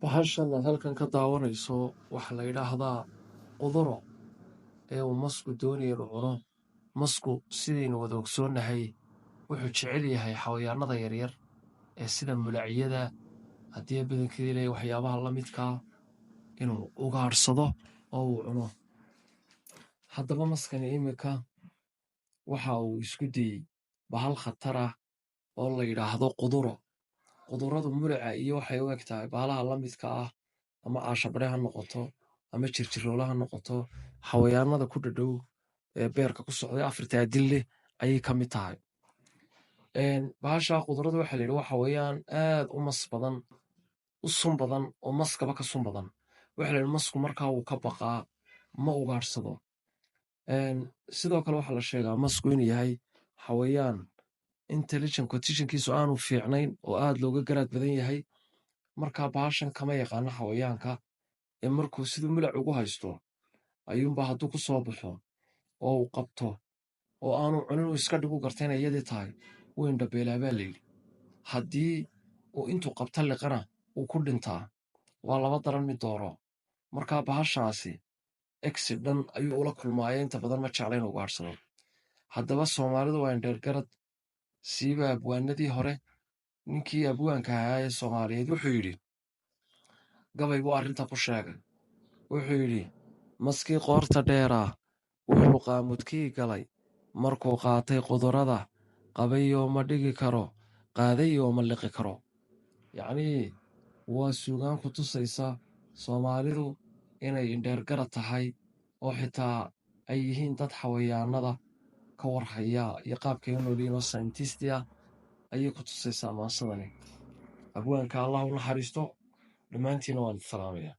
Bahashan aad halkan ka daawanayso waxaa la yidhaahdaa quduro ee uu masku doonayo inuu cuno. Masku, sidaynu wada ogsoonnahay, wuxuu jecel yahay xayawaanada yaryar ee sida mulacyada, haddii badankeeda leeyahay, waxyaabaha la midkaa inuu ugaadhsado oo uu cuno. Haddaba maskani imika waxa uu isku dayey bahal khatar ah oo la yidhaahdo quduro. Quduradu mulaca iyo waxay u eg tahay bahalaha la midka ah, ama caashabare ha noqoto ama jirjiroole ha noqoto, xayawaanada ku dhadhow ee beerka ku socday afarta adin leh ayay ka mid tahay. Bahasha qudrada waxaa la yidhi waa xawayaan aad u mas badan, u sun badan, oo maskaba ka sun badan. Waxaa la yidhi masku markaa wuu ka baqaa, ma ugaadhsado. Sidoo kale waxaa la sheegaa masku inuu yahay xawayaan intelligent quotientkiisu aanu fiicnayn oo aad looga garaad badan yahay. Markaa bahashan kama yaqaano xawayaanka ee markuu siduu mulac ugu haysto ayuunbaa hadduu ku soo baxo oo uu qabto oo aanu cunin uu iska dhigu garta inay iyadii tahay, wuu indhabeelaa baa layidhi. Haddii uu intuu qabta liqana, wuu ku dhintaa. Waa laba daran mid dooro. Markaa bahashaasi egsi dhan ayuu ula kulmaaya, inta badan ma jecla inuu ugaadhsado. Haddaba Soomaalidu waa indheergarad, siiba abwaanadii hore. Ninkii abwaanka ahaa ee Soomaaliyeed wuxuu yidhi, gabay buu arrinta ku sheegay, wuxuu yidhi: "Maskii qoorta dheeraa wuxuu qaamudkii galay markuu qaatay qudurada, qabayoo ma dhigi karo, qaadayoo ma liqi karo." Yacnii waa suugaan ku tusaysa Soomaalidu inay indheergarad tahay oo xitaa ay yihiin dad xawayaanada ka warhaya iyo qaabkay u noolyihiin oo scientist ah ayay ku tusaysaa maansadani. Abwaanka Allah u naxariisto, dhammaantiina waan salaamaya.